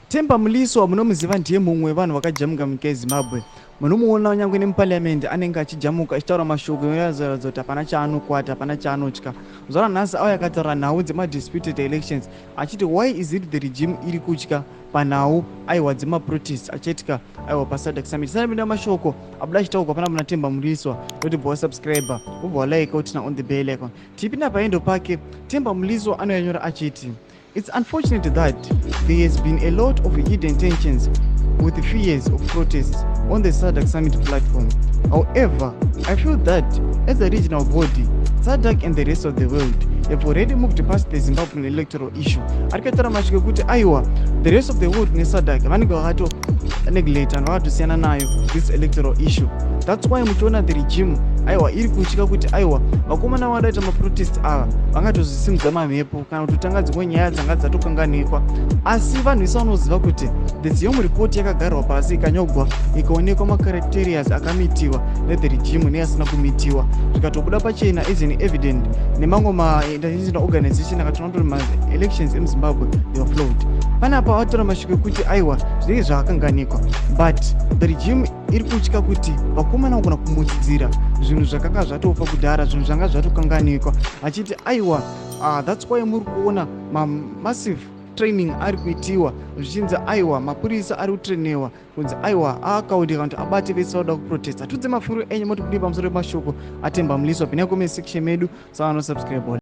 Temba Mliswa munomuziva, ndiye mumwe wevanhu vakajamuka munyika yeZimbabwe. Munomuona nyange nemuparliament anenge achijamuka achitaura mashoko enoratidza kuti hapana chaanokwata, hapana chaanotya. Zuva ranhasi auya akataura nhau dzemadisputed elections achiti, why is it the regime iri kutya panhau, aiwa, dzemaprotest achiitika, aiwa, paSADC summit? Sanapinda mashoko abuda achitaurwa pana muna Temba Mliswa, noti bva wasubscribe, wobva walike, uturn on the bell icon. Tipinda paendo pake, Temba Mliswa anoyanyora achiti, "It's unfortunate that there has been a lot of hidden tensions with the fears of protests on the SADC summit platform. However, I feel that as a regional body, SADC and the rest of the world have already moved past the Zimbabwean electoral issue." Ari kutaura mashoko ekuti, aiwa, the rest of the world neSADC vanenge vakato neglect and vakatosiyana nayo this electoral issue. That's why muchiona the regime, aiwa, iri kutya kuti, aiwa, vakomana vadaita maprotest ava vangatozvisimudza mamhepo kana kutotanga dzimwe nyaya dzanga dzatokanganikwa. Asi vanhu vese vanoziva kuti the ZEOM report yakagarwa pasi, ikanyogwa, ikaonekwa macriterias akamitiwa nethe regime neasina kumitiwa, zvikatobuda pachena as an evident nemamwe mainternational organization akatoona kuti maelections emuZimbabwe, they were flawed. Panapa vatora mashoko ekuti, aiwa, zvinenge zvakakanganikwa, but the regime iri kutya kuti vakomana vagona kumutsidzira zvinhu zvakanga zvatofa kudhara, zvinhu zvanga zvatokanganikwa, achiti, aiwa, that's why muri kuona mamassive training ari kuitiwa, zvichinzi, aiwa, mapurisa ari kutrainiwa kunzi, aiwa, aakaunti kana kuti abate vese vanoda kuprotesta. Tudze mafungiro enyu, moti kudii pamusoro pemashoko aTemba Mliswa? Pinai comment section medu, savanosubscribe.